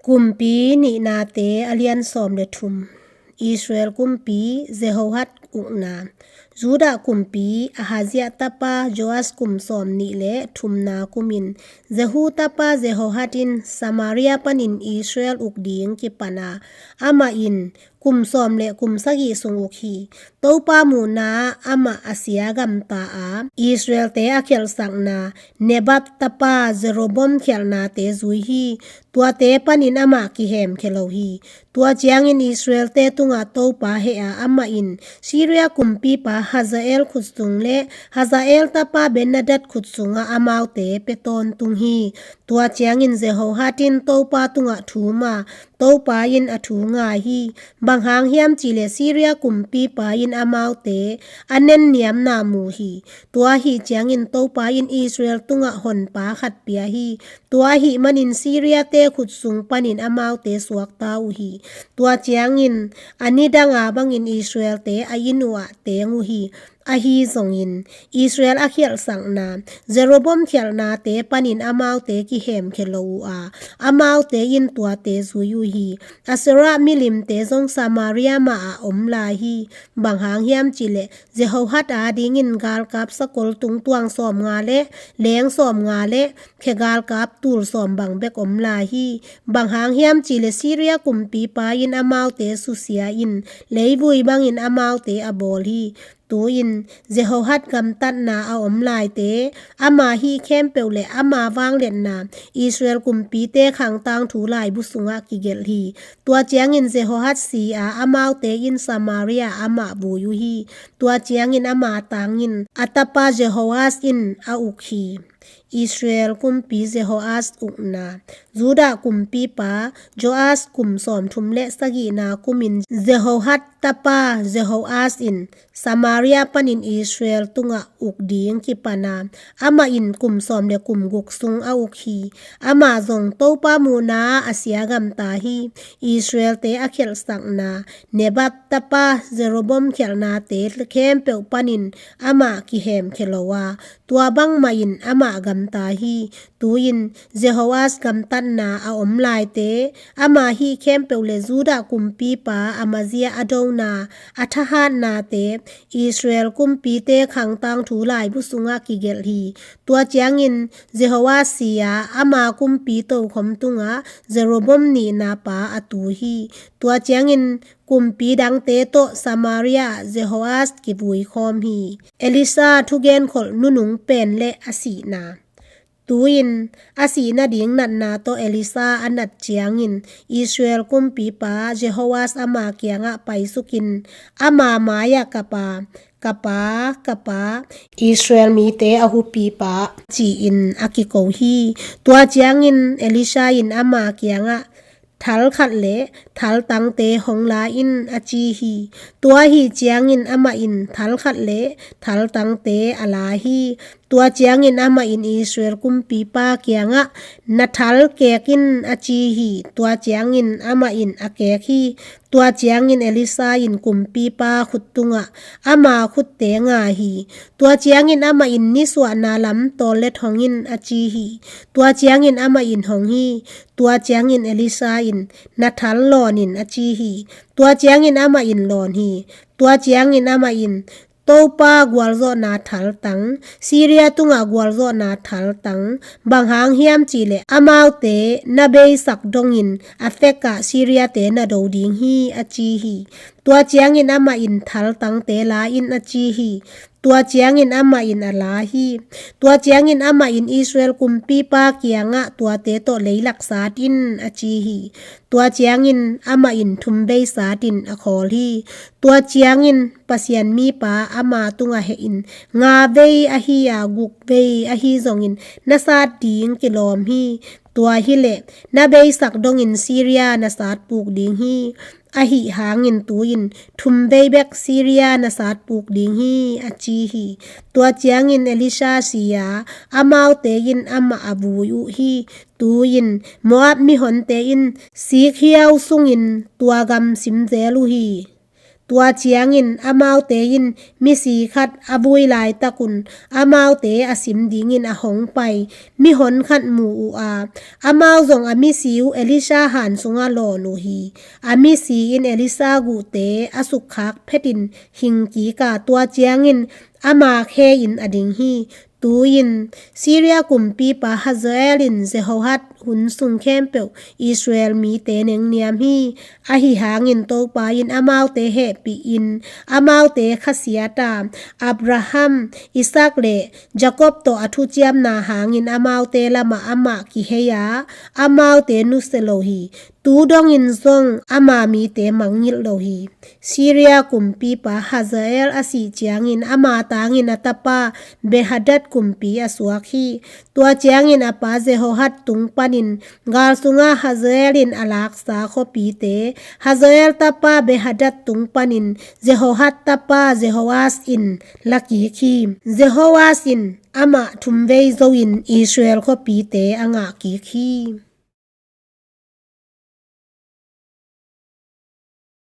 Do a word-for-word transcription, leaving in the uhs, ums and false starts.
Kumpi Nihnate a lian sawm le thum. Israel kumpi Jehoash ukna. Judah kumpi Ahazia tapa Joash kum sawm nih le thumna kumin Jehu tapa Jehoash in Samaria panin Israel uk ding kipan a, amah in kum sawm le kum sagih sung uk hi. Topa muhna ah amah a sia gamta a, Israelte a khialhsakna Nebat tapa Jeroboam khialhnate zui hi. Tuate panin amah kihemkhia lo hi. Tua ciangin Israelte tungah Topa heh a, amah in Syria kumpipa Hazael khut sung le Hazael tapa Benhadad khut sungah amaute pia tawntung hi. Tua ciangin Jehoash in Topa tungah thum a, Topa in a thu ngai hi. Bang hang hiam cihleh Syria kumpipa in amaute a nenniamna mu hi. Tua ahih ciangin Topa in Israel tungah honpa khat pia hi. Tua ahih manin Syriate khut sung panin amaute suakta uh hi. Tua ciangin a nidanga bangin Israelte a inn uhah teng uh hi. Ahi zongin Israel a khialhsakna Jeroboam khialhnate panin amaute kihemkhia lo uh a, amaute in tuate zui uh hi. Asherah milimte zong Samaria mah ah om lai hi. Bang hang hiam cihleh Jehoash adingin galkap sakol tungtuang sawmnga le leng sawmnga le khe galkap tul sawm bang bek om lai hi. Bang hang hiam cihleh Syria kumpipa in amaute susia in leivui bangin amaute a bawl hi. Tu-in Jehoash gamtatna a om laite, ama hih khempeuh le ama vangliatna Israel kumpite khangtang thu laibu sungah kigelh hi. Tua ciangin Jehoash si a, amaute in Samaria amah vui uh hi. Tua ciangin ama tangin a tapa Jehoash in a uk hi. Israel kumpi Jehoash ukna. Judah kumpipa Joash kum sawmthum le sagihna kumin Jehoash tapa Jehoash in Samaria panin Israel tungah uk ding kipan a, amah in kum sawm le kum guk sung a uk hi. Amah zong Topa muhna ah a sia gamta hi. Israelte a khialhsakna Nebat tapa Jeroboam khialhnate khempeuh panin amah kihemkhia lo a, tua bangmah in amah gamta hi. Tu-in Jehoash gamtatna a om laite, ama hih khempeuh le Judah kumpipa Amazia a dona a thahatnate, Israel kumpite khangtang thu laibu sungah kigelh hi. Tua ciangin Jehoash si a, ama kumpi tokhom tungah Jeroboam nihna pa a tu hi. Tua ciangin kumpi dangte tawh Samaria ah Jehoash kivui khawm hi. Elisha thugenkholh nunung pen le a sihna. Tu-in a sih nading natna tawh Elisha a nat ciangin Israel kumpipa Jehoash ama kiangah paisukin ama mai-ah kap a, "Ka pa, ka pa, Israel mite a hupipa," ci-in a kiko hi. Tua ciangin Elisha in ama kiangah, "Thal khat le thaltangte hong la in," a ci hi. Tua ahih ciangin amah in thal khat le thaltangte a la hi. Tua ciangin amah in Israel kumpipa kiangah, "Na thal kek in," a ci hi. Tua ciangin amah in a kek hi. Tua ciangin Elisha in kumpipa khut tungah ama khutte nga hi. Tua ciangin amah in nisuahna lam tawllet hong in, a ci hi. Tua ciangin amah in hong hi. Tua ciangin Elisha in, "Na thal lawn in," a ci hi. Tua ciangin amah in lawn hi. Tua ciangin amah in, "Topa gualzawhna thaltang, Syria tungah gualzawhna thaltang, bang hang hiam cihleh amaute na beisak dongin a fekah Syriate na do ding hi," a ci hi. Tua ciangin amah in, "Thaltangte la in," a ci hi. Tua ciangin amah in a la hi. Tua ciangin amah in Israel kumpipa kiangah, "Tuate tawh leilak sat in," a ci hi. Tua ciangin amah in thumbei satin a khawl hi. Tua ciangin Pasian mipa ama tungah hehin, "Nga vei ahi a, guk vei ahi zongin na sat ding kilawm hi. Tua hileh na beisak dongin Syria na sat puk ding hi. Ahi hangin tu-in thum vei bek Syria na sat puk ding hi," a ci hi. Tua ciangin Elisha si a, amaute in amah a vui uh hi. Tu-in Moab mihonte in sikhiau sungin tua gam sim zel uh hi. Tua ciangin amaute in misi khat a vui laitakun amaute a sim dingin a hong pai mihon khat mu uh a, amau zong a misi uh Elisha han sungah lawn uh hi. A misi in Elisha guhte a sukkhak phetin hing kik a, tua ciangin ama khe in a ding hi. Tu-in Syria kumpipa Hazael in Jehoash hun sung khempeuh Israel mite nengniam hi. Ahi hangin Topa in amaute hehpih in amaute khasiat a, Abraham, Isaac le Jacob tawh a thuciamna hangin amaute lamah amah kihei a, amaute nusia lo hi. Tu dongin zong ama mite mangngilh lo hi. Syria kumpipa Hazael a sih ciangin ama tangin a tapa Behadad kumpi a suak hi. Tua ciangin a pa Jehoash tung panin gal sunga Hazael in a laksa khuapite Hazael tapa Behadad tung panin Jehoash tapa Jehoash in la kik hi. Jehoash in amah thumvei zo in Israel khuapite a ngah kik hi.